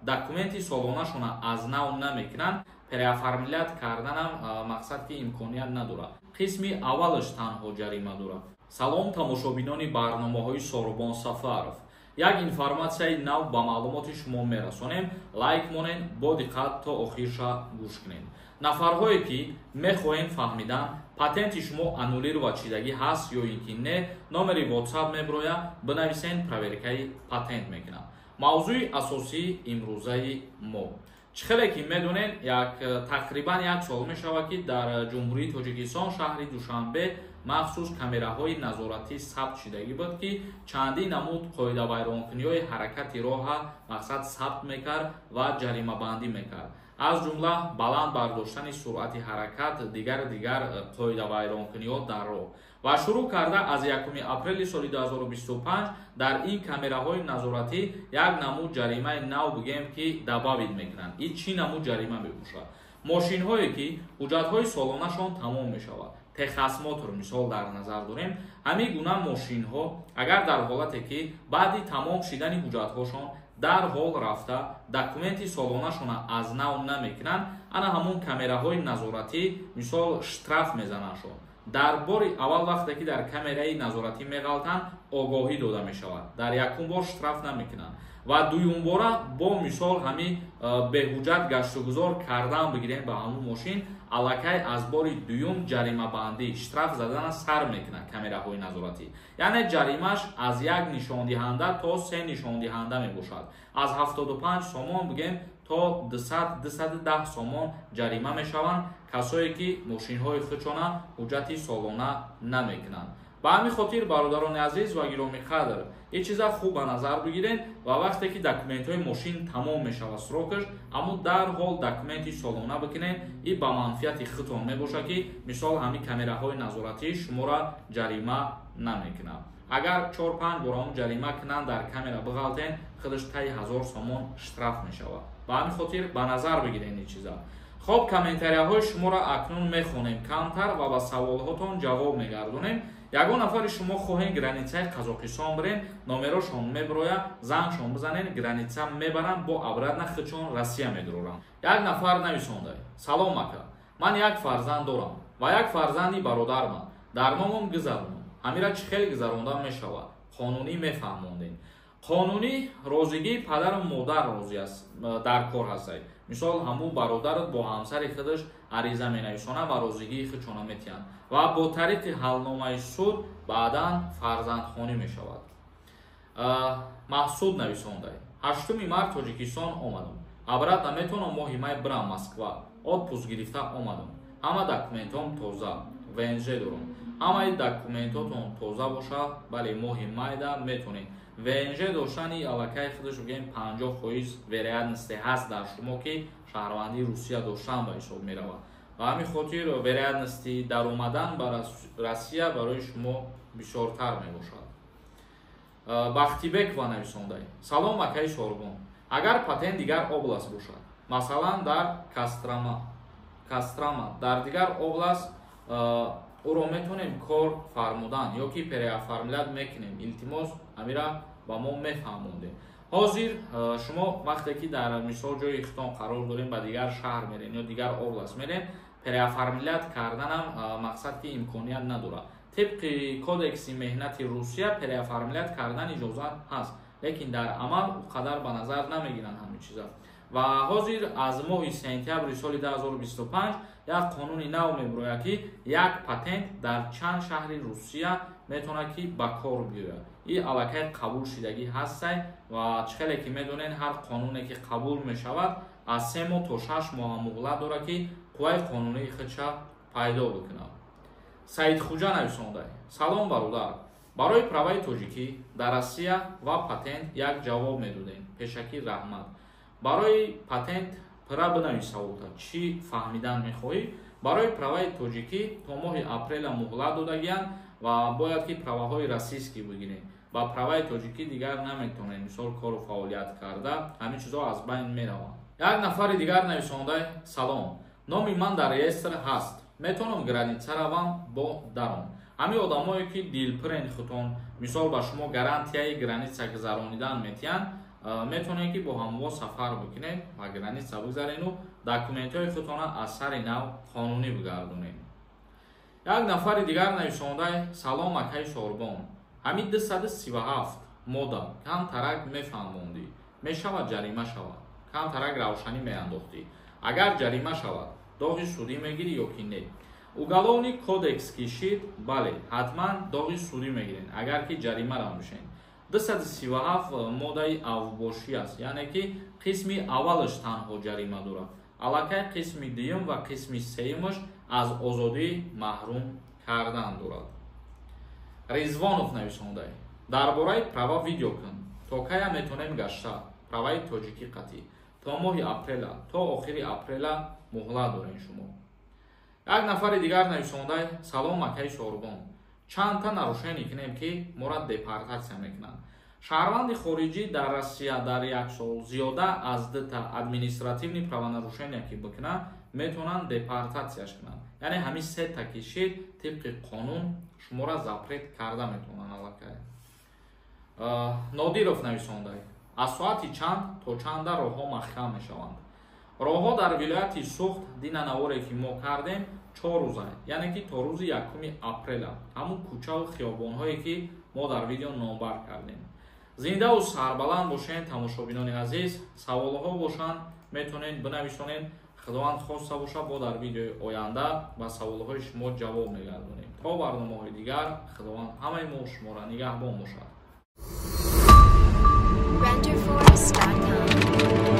Документи солонашона аз нав намекунанд, переоформлять карданам мақсад ки имконият надорад. Қисми аввалаш танҳо ҷарима дорад. Салом, тамошобинони барномаҳои Сорубон Сафаров. Як информатсияи нав ба маълумоти шумо мерасонем. Лайк монед, бо диққат то охирша гӯш кунед. Нафарҳое ки мехоҳем фаҳмидан, патенти шумо аннулировать шидагӣ ҳаст ё ин ки не, номери WhatsApp меброя, бинависен, проверкаи патент мекунам. Мавзӯи асосии имрӯзаи мо: чӣ хеле ки медонед, як тақрибан як сол мешавад, ки дар Ҷумҳурии Тоҷикистон, шаҳри Душанбе, махсус камераҳои назоратӣ сабт шидагӣ буд, ки чандин намуд қоидавайронкуниҳои ҳаракати роҳа мақсад сабт мекард ва ҷаримабандӣ мекард, аз ҷумла баланд бардоштани суръати ҳаракат, дигар дигар қоидавайронкуниҳо дар роҳ. Ва шурӯъ карда аз 1 апрели соли 2025 дар ин камераҳои назоратӣ як намуд ҷаримаи нав, бигӯем ки, добавить мекунанд. Ин чӣ намуд ҷарима мебошад? Мошинҳое ки ҳуҷҷатҳои солонашон тамом мешавад, техосмотр мисол дар назар дорем, ҳамин гуна мошинҳо агар дар ҳолате ки баъди тамом шидани ҳуҷҷатҳошон дарҳол рафта документи солонашона аз нав намекунанд, ана ҳамон камераҳои назоратӣ мисол штраф мезанандшон. Дар бори аввал, вақте ки дар камераи назоратӣ меғалтанд, огоҳӣ дода мешавад, дар якум бор штраф намекунанд. Ва дуюмбора бо мисол ҳамин беҳуҷҷат гаштугузор кардан бигирем ба ҳамун мошин, аллакай аз бори дуюм ҷаримабандӣ, штраф задана сар мекунад камераҳои назоратӣ. Яъне ҷаримаш аз як нишондиҳанда то се нишондиҳанда мебошад. Аз 75 сомон бигем то 200, 210 сомон ҷарима мешаванд касое ки мошинҳои худшона ҳуҷҷати солона намекунанд. Ба ҳамин хотир, бародарони азиз ва гиромиқадр, ин чиза хуб ба назар бигиред ва вақте ки документҳои мошин тамом мешавад срокаш, аммо дарҳол документи солона бикунед. Ин ба манфиати худтон мебошад, ки мисол ҳамин камераҳои назоратӣ шуморо ҷарима намекунад. Агар 4-5 бор ҳамон ҷарима кунанд, дар камера биғалтен, худаш таи 1000 сомон штраф мешавад. Ба ҳамин хотир ба назар бигиред ин чиза. Хоб, комментарияҳои шуморо акнун мехонем камтар ва ба саволҳотон ҷавоб мегардонем. Ягон нафари шумо хоҳем границаи Қазоқистон бирен, номерошон мебироя, зангшон бизанен, граница мебаранд, бо обратно худшон Россия медуроранд. Як нафар нависонда: «Салом, ака, ман як фарзанд дорам ва як фарзанди бародарман дар номам гузаронам. Ҳамира чӣ хел гузаронда мешавад? Қонунӣ мефаҳмондем». Қонунӣ розигии падару модар розӣ аст дар кор ҳастай. Мисол, ҳамун бародарат бо ҳамсари худаш ариза менависонад ва розигии худшона метиҳанд ва бо тариқи ҳалномаи суд баъдан фарзандхонӣ мешавад. Маҳсуд нависондай: «8-уми март Тоҷикистон омадам, обратно метавонам моҳи май бирам Москва? Отпуск гирифта омадам, ҳама документҳом тоза, ВНЖ дорам». Ҳамаи документҳотон тоза бошад, бале, моҳи майда метавонед. ВНЖ доштани аллакай худаш, бигӯем, 50% вероятности ҳаст дар шумо, ки шаҳрвандии Русия доштан ба ҳисоб меравад. Ба ҳамин хотир вероятности даромадан ба Россия барои шумо бисёртар мебошад. Бахтибекова нависондай: «Салом, акаи Сорбон, агар патент дигар област бошад, масалан дар Кострома, дар дигар област, ӯро метавонем кор фармудан ё ки переоформлять мекунем? Илтимос, амира ба мо мефаҳмондем». Ҳозир шумо вақте ки дар мисол ҷои хитон қарор дорем, ба дигар шаҳр мерем ё дигар област мерем, переоформлять карданам мақсад ки имконият надорад. Тибқи Кодекси меҳнати Русия переоформлять кардан иҷозат ҳаст, лекин дар амал ӯ қадар ба назар намегиранд ҳамин чиза. Ва ҳозир аз моҳи сентябри соли 2025 як қонуни нав мебирояд, ки як патент дар чанд шаҳри Русия метавонад ки ба кор биёяд. Ин аллакай қабул шидагӣ ҳастай. Ва чӣ хеле ки медонед, ҳар қонуне ки қабул мешавад, аз 3 моҳ то 6 моҳ муҳлат дорад, ки қувваи қонунии худша пайдо бикунад. Саидхуҷа нависонда: «Салом, бародар, барои праваи тоҷикӣ дар Россия ва патент як ҷавоб медодем, пешакӣ раҳмат». Барои патент пира бинавис саволта, чӣ фаҳмидан мехоҳӣ. Барои праваи тоҷикӣ то моҳи апреля муҳлат додагиянд ва бояд ки праваҳои российский бигирем. Ба праваи тоҷикӣ дигар наметавонем мисол кору фаъолият карда, ҳамин чизҳо аз байн мераванд. Як нафари дигар нависонда: «Салом, номи ман дар реестр ҳаст, метавонам граница равам бо даром?» Ҳамин одамое ки дилпирен худтон, мисол ба шумо гарантияи граница гузаронидан метиҳанд. Метавонед, ки бо ҳамво сафар бикунед ва граница бигзарену документҳои худтона аз сари нав қонунӣ бигардонед. Як нафари дигар нависондай: «Салом, акаи Сорбон, ҳамин 237 мода камтарак мефаҳмондӣ, мешавад ҷарима шавад, камтарак равшанӣ меандохтӣ. Агар ҷарима шавад, доғи судӣ мегирӣ ё ки не?» Уголовный кодекс кишид, бале, ҳатман доғи судӣ мегиред, агар ки ҷаримара бишед. 237 моддаи авбошӣ аст, яъне ки қисми аввалаш танҳо ҷарима дорад. Аллакай қисми дуюм ва қисми сеюмаш аз озодӣ маҳрум кардан дорад. Ризвонов нависондай: «Дар бораи права видео кун, то кая метавонем гашта праваи тоҷикӣ қатъӣ?» То моҳи апрела, то охири апрела муҳлат дорем шумо. Як нафари дигар нависондай: «Салом, акаи Сорбон, чандта нарушение кунем, ки моро депортатсия мекунанд?» Шаҳрванди хориҷӣ дар Россия дар як сол зиёда аз дута административный правонарушения ки бикунад, метавонанд депортатсияш кунанд. Яъне ҳамин сета кишид, тибқи қонун шуморо запрет карда метавонанд аллакай. Нодиров нависондай: «Аз соати чанд то чанда роҳҳо маҳкам мешаванд?» Роҳҳо дар вилояти Суғд, дина наворе ки мо кардем, 4 рӯза, яъне ки то рӯзи 1 апрела, ҳамун кӯчаву хиёбонҳое ки мо дар видео номбар кардем. Зиндаву сарбаланд бошед, тамошобинони азиз. Саволҳо бошанд, метавонед бинависонед. Худованд хоста бошад, бо дар видеои оянда ба саволҳои шумо ҷавоб мегардонем. То барномаҳои дигар, Худованд ҳамаи мо шуморо нигаҳбон бошад. Renderforest.com.